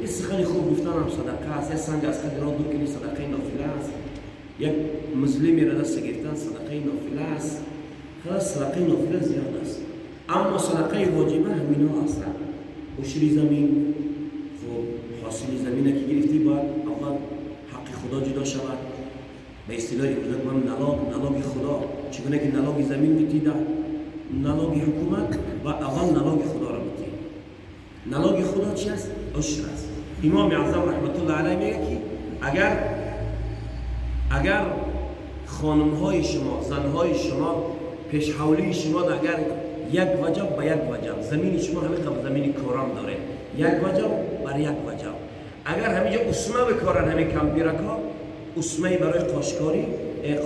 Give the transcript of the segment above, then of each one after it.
یه سخن خوب گفتن هم صدقه است، یه سنگ از قدر راه دور کنی صدقه نافله است، یک مظلومی را دست گرفتن صدقه نافله است. خلاص صدقه نافله زیاد است، اما صدقه واجبه همینا هستند. عشری زمین، خب حاصل زمینه که گرفتی باید اول حق خدا جدا شود. به اصطلاح امروز من налог خدا، چگونه که налог زمین میتی ده налог حکومت و اول налог خدا را میتی. налог خدا چی است؟ عشر است. امام اعظم رحمت الله علیه میگه که اگر خانم های شما، زن های شما، پیش حولی شما اگر یک وجب به یک وجب، زمین شما همه قبل زمین کارام داره، یک وجب بر یک وجب، اگر همینجا اسمه بکارن، همه کمپیرکا اسمه برای قاشکاری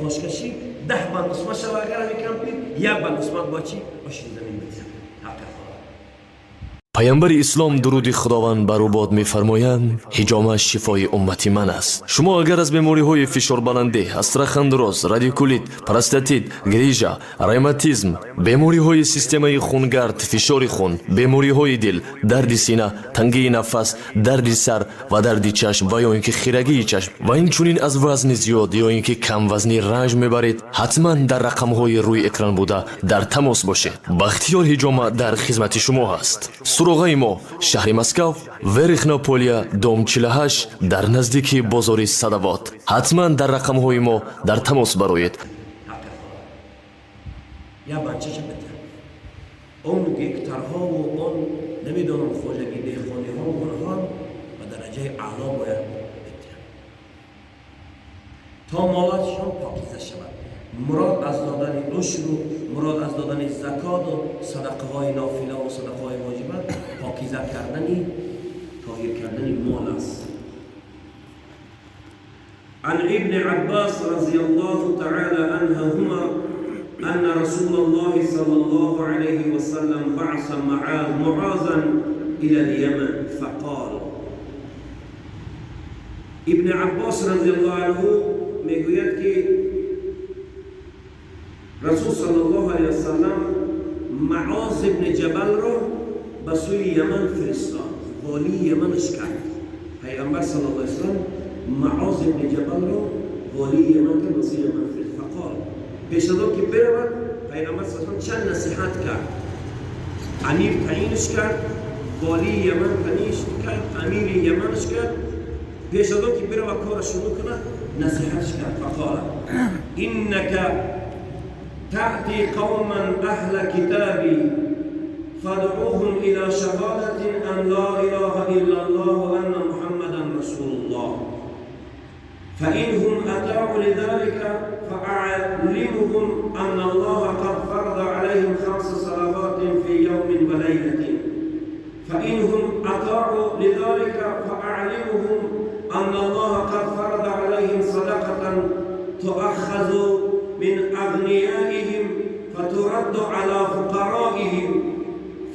قاشکشی 10 بند اسمه شود، اگر همه کمپیر یک بند اسمه با چی؟ عشر زمین بتیم حق خدا. Паямбари ислом, дуруди Худованд бар ӯ бод, мефармоянд: ҳиҷома шифои уммати ман аст. Шумо агар аз бемориҳои фишорбаландӣ, остеохондроз, радикулит, простатит, грижа, ревматизм, бемориҳои системаи хунгард, фишори хун, бемориҳои дил, дарди сина, тангии нафас, дарди сар ва дарди чашм ва ё ин ки хирагии чашм ва инчунин аз вазни зиёд ё ин ки камвазнӣ ранҷ мебаред, ҳатман дар рақамҳои рӯи экран буда дар тамос бошед. Бахтиёр Ҳиҷома дар хизмати шумо ҳаст. Суроғаи мо: шаҳри Москав, Верхнее Поле, дом 48, дар наздики бозори Садовод. Ҳатман дар рақамҳои мо дар тамос бароед. حق خدا یا بچه‌ش بده. اون گکترها و اون نمیدونم خوجگی دهقانی ها و اونها به درجه اعلا باید بده تا مالاتشان پاکیزه شود. مراد از دادن عشر و مراد از دادن زکات و صدقه های نافله و صدقه های واجبه پاکیزه کردنی، طاهر کردن مال است. عن ابن عباس رضي الله تعالى عنهما أن رسول الله صلى الله عليه وسلم بعث معاذا إلى اليمن فقال. ابن عباس رضی الله عنه میگوید که رسول صلی الله علیه وسلم معاذ ابن جبل را به سوی یمن فرستاد، والی یمنش کرد. پیغمبر صلی الله علیه وسلم معاذ ابن جبل را والی یمن کرد، به سوی یمن فرستاد. فقال، پیش از آن که برود پیغمبر صلی الله علیه وسلم چند نصیحت کرد. امیر تعیینش کرد، والی یمن تعیینش کرد، امیر یمنش کرد. پیش از آن که برود کار شروع کنه نصیحتش کرد. فقال انك تأتي قوما أهل كتاب فادعوهم إلى شهادة أن لا إله إلا الله وأن محمدا رسول الله، فإنهم أطاعوا لذلك فأعلمهم أن الله قد فرض عليهم 5 صلوات في يوم وليلة، فإنهم أطاعوا لذلك فأعلمهم أن الله قد فرض عليهم صدقة تؤخذ من أغنيائهم فترد على فقرائهم،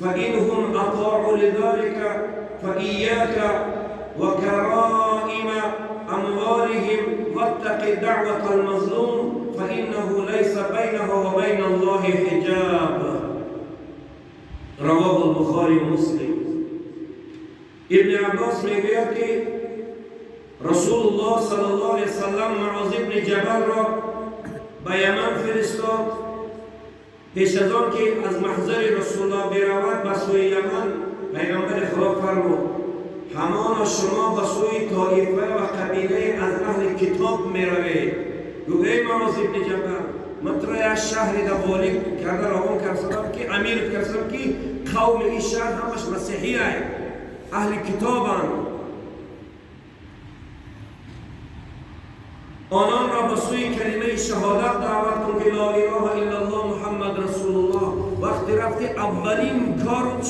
فإنهم أطاعوا لذلك فإياك وكرائم أموالهم واتق دعوة المظلوم فإنه ليس بينه وبين الله حجاب. رواه البخاري ومسلم. ابن عباس میگوید که رسول الله صلی الله علیه وسلم معاذ ابن جبل را به یمن فرستاد. پیش از آن که از محضر رسول الله برود به سوی یمن، پیغمبر خدا فرمود: همانا شما به سوی طایفه و قبیله از اهل کتاب می روید. گفت ای معاذ ابن جبل، من تو را یک شهر در والی کرده روان کردم که امیر کردم که قوم این شهر همش مسیحی های اهل کتابند. آنان را به سوی کلمه شهادت دعوت کن که لا اله الا الله محمد رسول الله. وقتی رفتی اولین کارت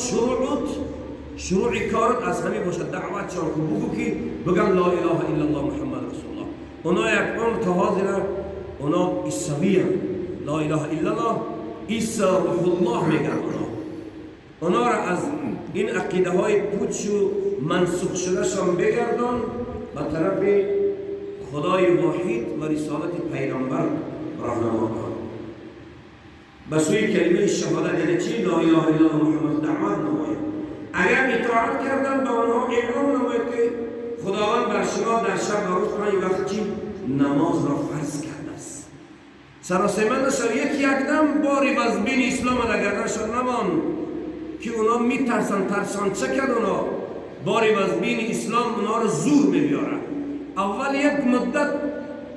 شروع کارت از همین باشد، دعوت شان کن، بگو که بگن لا اله الا الله محمد رسول الله. اونا یک عمر تا حاضر اونا عیسوی، لا اله الا الله عیسی روح الله میگن. اونا را از این عقیده های پوچ و منسوخ شده شان بگردان به طرف خدای واحد و رسالت پیغمبر راهنما کن به سوی کلمه شهادت، یعنی چی؟ لا اله الا الله محمد دعوت نماید. اگر اطاعت کردن به آنها اعلام خداوند بر شما در شب و روز 5 وقت چی؟ نماز را فرض کرده است. سراسیمه نشو، یک دم باری وزبین اسلام را گردنشان نمان که اونا میترسن. ترسان چه کرد اونا؟ باری وزبین اسلام اونا را زور میبیارن. اول یک مدت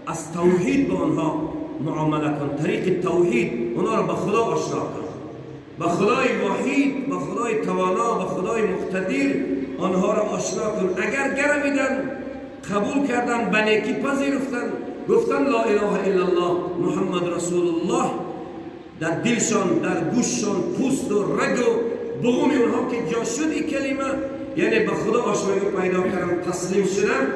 از توحید به آنها معامله کن، طریق توحید اونا را به خدا آشنا کن، به خدای واحد، به خدای توانا، به خدای مقتدر آنها را آشنا کن. اگر گرویدن، قبول کردن، به نیکی پذیرفتن، گفتن لا اله الا الله محمد رسول الله، در دلشان، در گوششان، پوست و رگ و بغم اونها که جا شد این کلمه، یعنی به خدا آشنایی پیدا کردن، تسلیم شدن،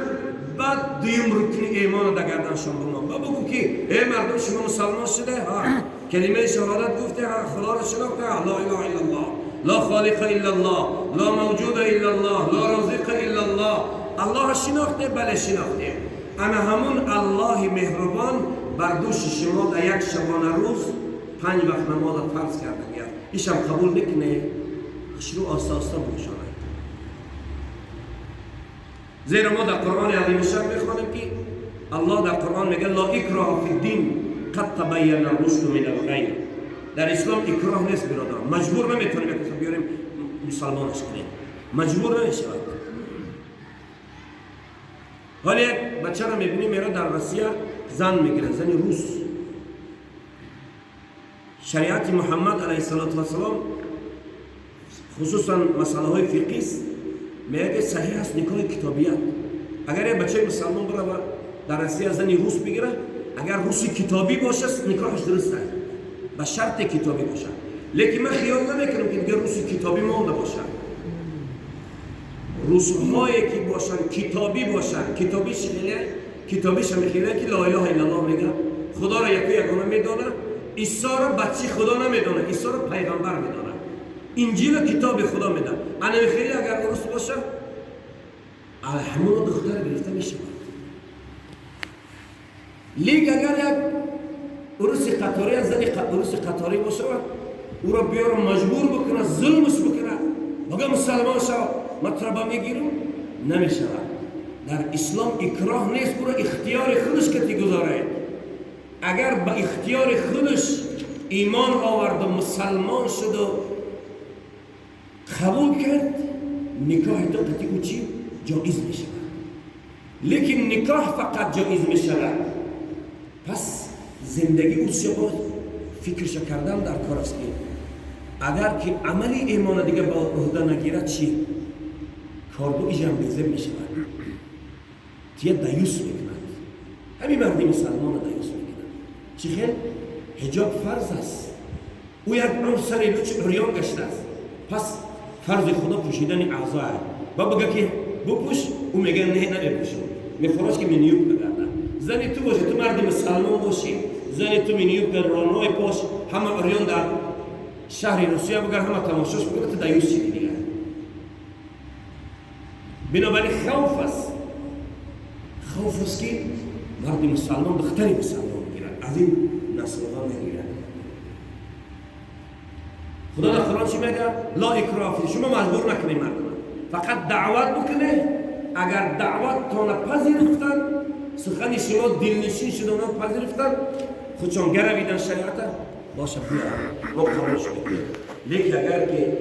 بعد دویم رکن ایمان در گردنشان بمان. و بگو که ای مردم شما مسلمان شده، ها کلمه شهادت گفته، ها خدا را شناخته، لا اله الا الله، لا خالق الا الله، لا موجود الا الله، لا رازق الا الله، الله شناخته، بله شناخته. انا همون الله مهربان بر دوش شما در یک شبانه روز 5 وقت نماز فرض کرده گرد. ایشم قبول نکنه، شروع آسته آسته بگشانه. زیرا ما در قرآن عظیم الشان میخوانیم که الله در قرآن میگه لا اکراه فی الدین قد تبین الرشد من الغی. در اسلام اکراه نیست برادر، مجبور نمیتونیم یک کس بیاریم مسلمانش کنیم، مجبور نمیشود. حالا یک بچه را میبینیم میره در روسیه زن میگیره، زن روس. شریعت محمد علیه السلام خصوصا مسئله های فقهی است، میگه صحیح است نکاح کتابیت. اگر یک بچه مسلمان بره و در روسیه زن روس بگیره، اگر روسی کتابی باشه نکاحش درست است، به شرط کتابی باشه. لیکن من خیال نمیکنم که دیگه روسی کتابی مانده باشه. روس‌هایی که باشن کتابی باشن، کتابیش خیلی، کتابیش هم خیلی که لا اله الا الله میگه، خدا را یکی یگانه میدانه، عیسی را بچه خدا نمیدانه، عیسی را پیغمبر میدانه، انجیل کتاب خدا میدانه. انا خیلی اگر روس باشه همون دختر گرفته میشه. لیگ اگر یک عروس قطاری از زن عروس قطاری باشه، او را بیاره مجبور بکنه، ظلمش بکنه، بگه مسلمان شو مطربه میگیرم، نمیشود. در اسلام اکراه نیست، او را اختیار خودش کتی گذاره. اگر به اختیار خودش ایمان آورد و مسلمان شد و قبول کرد، نکاح تو قطعی او چی؟ جایز میشود. لیکن نکاح فقط جایز میشود. پس زندگی او چه بود؟ فکرش کردن در کار است که اگر که عملی ایمان دیگه با عهده نگیرد چی؟ کارگو ایجام بیزم میشود، تیه دیوس میکند. همین مردی مسلمان دیوس میکند. چی خیل؟ حجاب فرض است. او یک عمر سر لوچ عریان گشته است. پس فرض خدا پوشیدن اعضا است. با بگه که بپوش، او میگه نه نمیپوشم، میخوراش که مینیوب بگرده. زنی تو باشه، تو مرد مسلمان باشی، زنی تو مینیوب در رانوی پاش همه عریان در شهر روسیه بگر، همه تماشاش بکنه، تو دیوس شدی دیگه. بنابراین خوف است، خوف است که مرد مسلمان دختری مسلمان بگیرد، از این نسلها نگیرد. خدا در قرآن چی میگه؟ لا اکراه فی، شما مجبور نکنید مردم، فقط دعوت بکنه. اگر دعوت تان پذیرفتن، سخن شما دلنشین شد اونا پذیرفتن، خودشان گرویدن شریعت باشه، بیا ما قبولش میکنیم. لیکن اگر که